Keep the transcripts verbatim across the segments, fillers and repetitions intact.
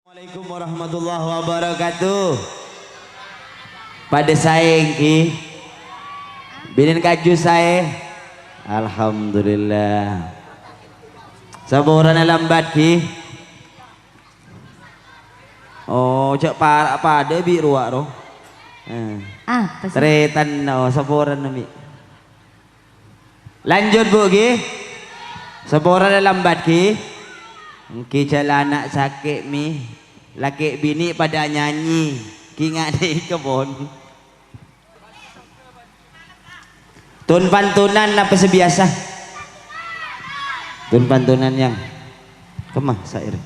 Assalamualaikum warahmatullahi wabarakatuh. Padâ saè, ènggi? Binèn kaju saè? Alhamdulillah. Saporana lambat, ghi? Oh, jhâ' para' padâ bi' rowa, ro. Eh. Apa sih? Tarètan, oh, saporana, Mi. Lanjut, Bu, ghi. Saporana lambat, ghi. Ènggi jhâ' la ana' sakè', Mi. Lakè' binè' padâ nyanyi. Ghi ngadâ' è kebon. Ton-pantonan apa sè biyasa? Ton-pantonan, Yang. Kemma saèrè.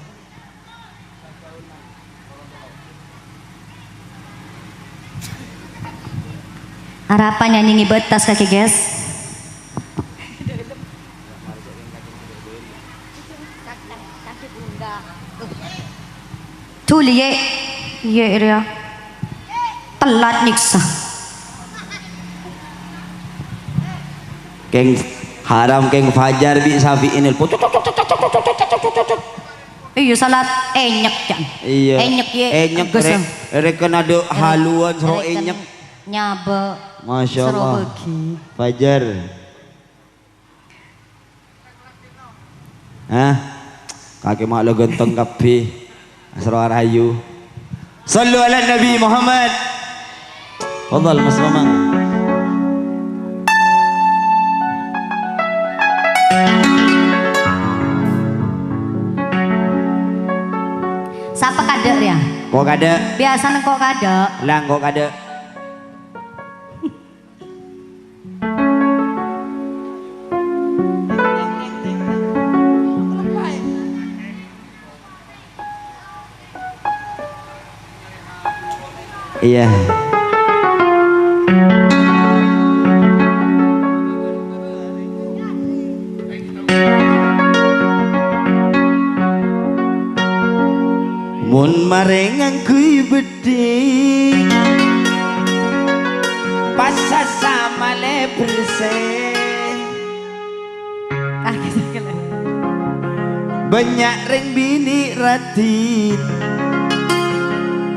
Arapa nyanyi ngibâ tas kakè, guys? Duli, Yè. Iyâ, rèya. Telat nyiksa. Kèng haram, kèng Fajar bi' Safi'i nelpon. Iyâ, salat ènyèk, Cak. Iyâ. Ènyèk, Yè. Ènyèk, Gus, rè-, ah. Rèken adâ' haluan soro ènyèk. Nyabâ. Masya Allah. Soro bâgi. Fajar. Hah? Kakè ma' la ghânteng kabbhi. Asra rayu. Shallu ala Nabi Muhammad. Fadhal, Mas Mamang. Sapa kadâ', rèya? Ko' kadâ'. Biyasana ko' kadâ'. Lah, ko' kadâ'. Iyâ. Mon marè ngangghuy bed- dhing. Pas sasa malè bersè. Kakè sakellè. Bânnya' rèng binè' raddhin.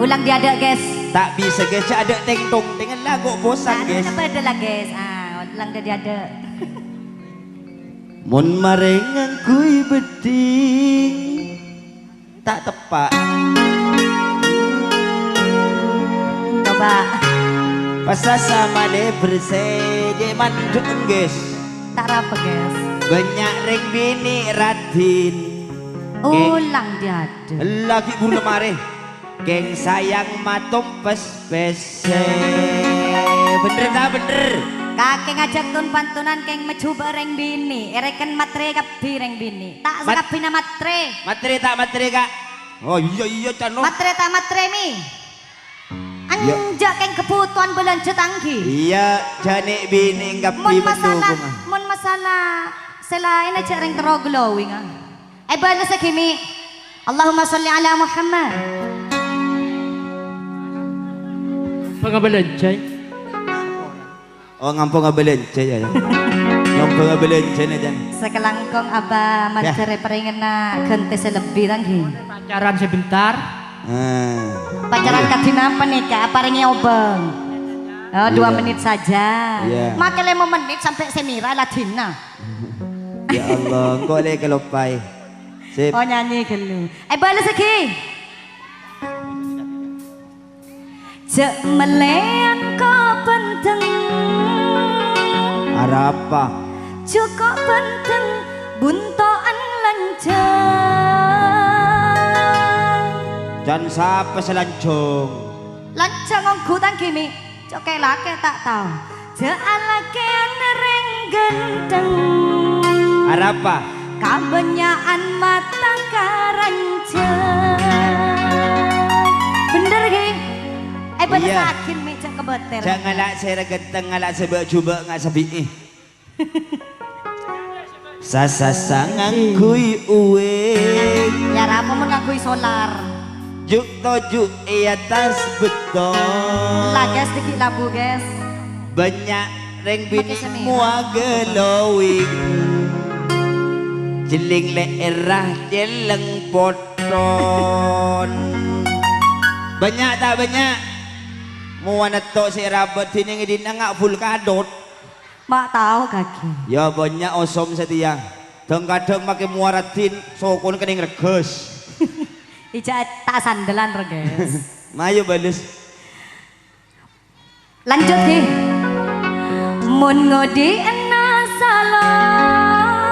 Ulang dâdâ, guys. Ta' bisa, guys. Jhâ' adâ' tèng-tong. Tèngen lagu posan, guys. Padâ la, guys. Ah, ulang dâdâ. Mon marè ngangghuy beddhing. Ta' teppa'. Coba. Pas sasa malè bersè, jhâ' mandhâ', guys. Ta' rapa, guys. Bânnya' rèng binè' raddhin. Ulang dâdâ. Lagi buru marè. Kèng sayang matompes pèssè. Bhendher ta' bhendher? Kakè ngajhâk ton-pantonan kèng majhubâ' rèng binè'. Èrèken matrè kabbhi rèng binè'. Ta' sakabbhina matrè. Matrè ta' matrè, Ka'? Oh, iyâ, iyâ, Cano. Matrè ta' matrè, Mi? Iyâ. Enjâ' kèng kabhutowan bâlânjhâ ta' ènggi. Iyâ, jhâ' nè' binè' kabbhi. Mon masalah, mon masalah sè laèn jhâ' rèng terro glowing, ah. Èbâlâssaghi, Mi. Allahumma sholli ala Muhammad. Pangabâlânjhâ. Oh, ngampo ngabâlânjhâ, yâ, yâ. Ngampo ngabâlânjhâ, nè, Jan. Sakalangkong Abah, yâ, mandhâr èparèngana ghântè sè lebbi, ta' ènggi. Pacaran sebentar. Ah. Pacaran, iyâ, kadhi napa nèka? Aparèngè obâng. Oh, dua, iyâ, menit saja. Iyâ. Makè lèma menit sampè' sè mèra ladhinna. Ya Allah, engko' lè' kaloppaè. Sip. Oh, nyanyi ghâllu. Èbâlâssaghi. Jhâ' mellèyan ko' bhândheng. Arapa? Jhuko' bhândheng bunto'an lanjhâng. Can sapa sè lanjhâng? Lanjhâng ongghu ta' ènggi, Mi. Cokè' lakè ta' tao. Jhâ' alakèyan rèng ghântheng. Arapa? Kabânnya'an mata karanja. Bhendher, ghi? Iyâ. Èbâlâssaghi, Mi, jhâ' kabâter. Jhâ' ngala' sè rèng ghântheng, ngala' sè bâ'-jhubâ' nga' sabi'i. Sasasa ngangghuy uwing. Yâ, arapa mon ngangghuy solar? Juk-tojuk è attas bettong. Lagas dâggi' labu, guys. Bânnya' rèng binè' mowa glowing. Jhelling lè'èrra celleng potton. Bânnya' ta' bânnya'? Mowana to' sè rabat dinèng è dinna' nga' full kadhot. Ma' tao kakè. Ya bânnya' osom satèya. Dhâng-kadhâng makè mowa raddhin, sokona kennèng regghâs. Ija ta' sandellan, regghâs. Mayu bâles. Lanjut, ghi. Mon ngodhi'na salon.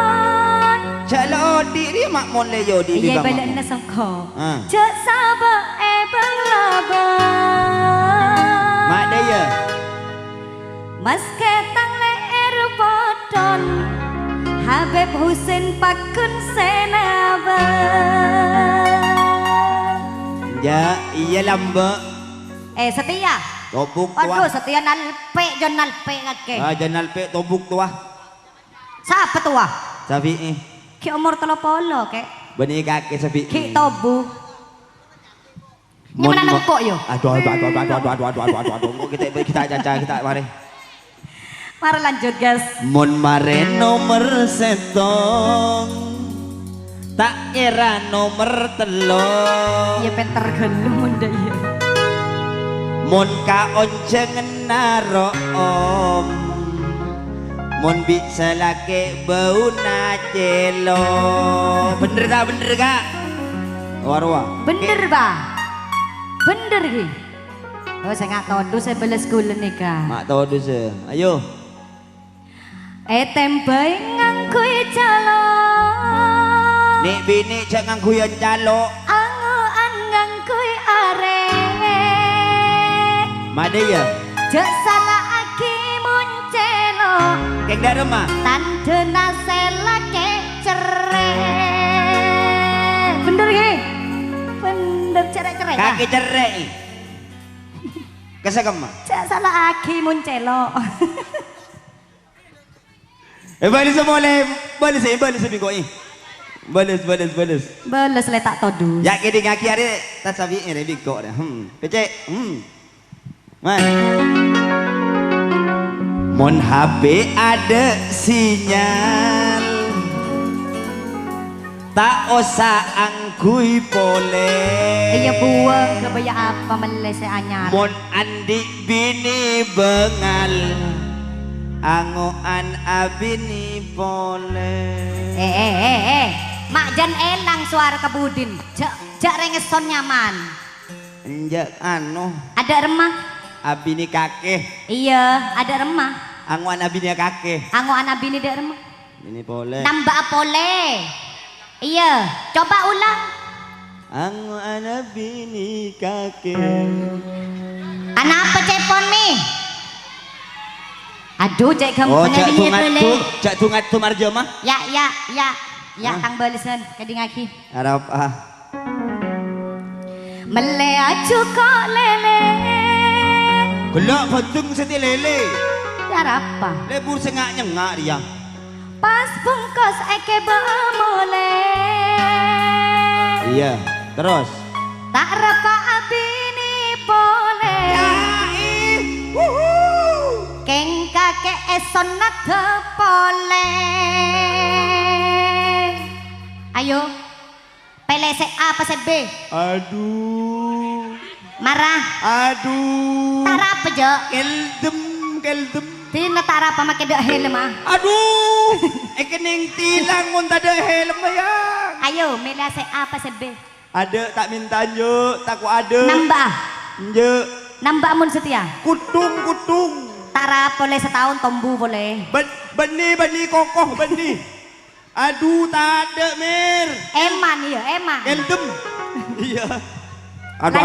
Jhâ' lo' odhi' rèya, ma' mon lè yodhi' Iyâ, bâlâ'na sengko. Ah. Jhâ' sabâ' è bâng-labâng. Ma' dhâ' iyâ. Maskè tang lè'èr pothon, Habib Husin paggun sè nabâng. Jhâ', iyâ lambâ'. Eh, Setia. Tobuk towa. Waduh, Setia nalpè', jhân nalpè' kakè. Ah, jhân nalpè', tobuk towa. Sapa towa? Safi'i. Ghi' omor tello polo, Kè. Bânnè kakè Safi'i. Ghi' tobu. Ini Mon mana mo-, nengko', yo? Aduh, aduh, aduh. Engko' kita, kita caca, kita mari. Mara lanjut, guys. Mon marè nomer sèttong, ta' kèra nomer tello'. Iyâ, pènter ghâllu mon dâ' iyâ. Mon kaonjhânganna ro'om, mon bi' salakè' bâuna cèlo'. Bhender ta' bhender, Ka'? Rowa-rowa. Bhender, Ba. Bhender, ghi. Oh, sè nga' todus sè bâles ghulâ nèka. Ma' todus sè. Ayo. Ètèmbhâi ngangghuy calo'. Nè'-binè' jhâ' ngangghuyan calo'. Ango'an ngangghuy arè'. Madâ, yâ? Jhâ' sala'aghi mon cèlo'. Kèng dâ'remma? Tandhâna sè lakè' cerrè'. Bhender, ghi? Bhender, cerrè'-cerrè', Ka'. Kakè cerrè'. Ka sakemma? Jhâ' sala'aghi mon cèlo'. Eh, bâlessa molè, bâlessa, bâlessa bi' engko'. Bâles, bâles, bâles. Bâles lè ta' todus. Yâ, kèdingngaghi arè' ta' sabi'è rè bi' engko' rè. Hmm, kècè'. Hmm. Man. Mon H P adâ' sinyal. Ta' osa angghuy polè. Iyâ, buwâng, ghâbâyâ apa mellè sè anyar? Mon andi' binè bângal, ango'an abinè polè. Eh, eh, eh, eh. Ma' jhân èlang sowara ka budina. Jhâ', jhâ' rèngesson nyaman. Enjâ' anu. Adâ' remma? Abinè kakè. Iyâ, adâ' remma. Ango'an abinè kakè. Ango'an abinè dâ' remma? Binè polè. Namba'a polè. Iyâ, coba ulang. Ango'an abinè kakè. Anapa cèpon, Mi? Aduh, cè' Oh, ghâmpang jhâ' iyâ, dungaddu, Bele. Jhâ' dungaddu marjâmah. Ya, ya, ya. Ya, Hah? Tang bâlessan, kèdingngaghi. Arapa? Mellè ajuko' lèlè. Ghellâ' bhândeng sèttè lèlè. Yâ arapa? Lebur sè nga'-nyengnga' rèya. Pas bungkos èkèbâ molè. Iyâ, terros? Ta' rapa abinè polè. Yâ, ih, wuhu. Kèng kakè èsonnat polè. Ayo. Pèlè sè A apa sè B? Aduh. Mara. Aduh. Ta' rapa, Jhâ'? Kèldem, kèldem. Dinah ta' rapa makè dâ' hèlem, ah. Aduh. Èkennèng tilang mon tadâ' hèlem, ya. Ayo, mèlè sè A apa sè B? Adâ' ta' mènta, Jhâ'. Tako' adâ'. Namba'a. Jhâ'. Namba'a mon satèya. Kuttung, kuttung. Ta' rapa polè sataon tombu polè. Bân-, bânnè, bânnè kokoh, bânnè. Aduh, tadâ', Mir. Eman, iyâ, eman. Kèldem. Iyâ. Aduh,